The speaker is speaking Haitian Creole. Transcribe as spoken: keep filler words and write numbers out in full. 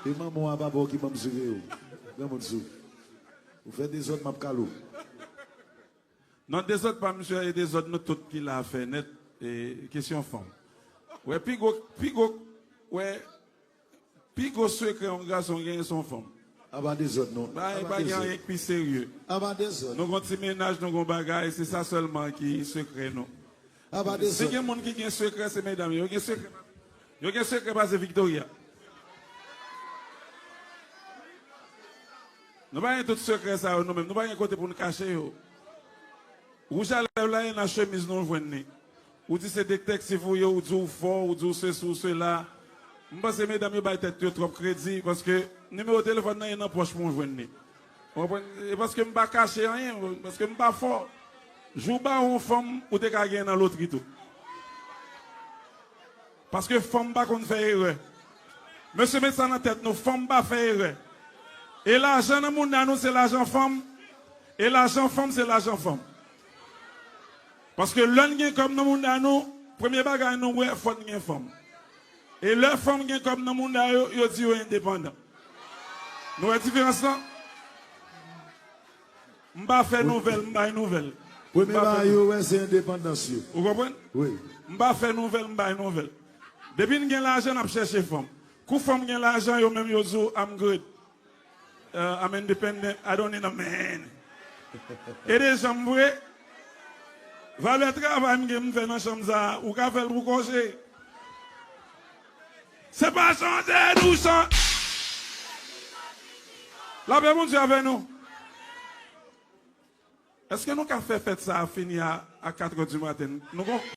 E manman w a papa w ki ban m sekre yo. Granmoun sou. Ou fè dezòd, m ap kale w. Non, dezòd pa misye, e dezòd nou tout ki la fè nèt. E kesyon fanm. Wè, pi gwo, pi gwo, wè, pi gwo sekrè yon gason genyen se yon fanm. Apa dezòd non. Bagay pa gen anyen ki pi serye. Apa dezòd. Nou gon ti mennaj, nou gon bagay, se sa sèlman ki sekrè nou. Apa dezòd. Si gen moun ki gen sekrè, se medam yo. Yo gen sekrè. Yo gen sekrè pase Victoria. Nou pa gen tout sekrè sa yo nou menm. Nou pa gen kote pou nou kache yo. Wouj a lèv la e nan chemiz nou jwenn li. Ou di se detektiv ou ye, ou di ou fò, ou di ou sesi, ou sela. M panse medam yo bay tèt yo twòp kredi, paske nimewo telefòn nan e nan pòch mwen jwenn li. Ou konprann? E paske m pa kache anyen, paske m pa fò. Jou w ba yon fanm, ou te ka genyen nan lotri tou. Paske fanm pa konn fè erè. Mesye, met sa nan tèt nou, fanm pa fè erè. E lajan nan mounda nou, se lajan fanm. E lajan fanm, se lajan fanm. Paske lè n gen kòb nan mounda nou, premye bagay nou wè, fò n gen fanm. E lè fanm gen kòb nan mounda yo, yo di yo endepandan. Nou wè diferans lan? M pa fè nouvèl, m bay nouvèl. Premye bagay yo wè se endepandans yo. Ou konprann? Wi. M pa fè nouvèl, m bay nouvèl. Depi n gen lajan, n ap chèche fanm. Kou fanm gen lajan, yo menm yo di w, I'm good. Uh, I'm independent, I don't need a man. E de janm vre. Valè travay m gen m fè nan chanm sa a, ou ka fè l pou kòche. Se pa chanje nou chan. Lapè Bondye avè nou. Èske nou ka fè fèt sa a fini a, a katrè di maten? Nou gon,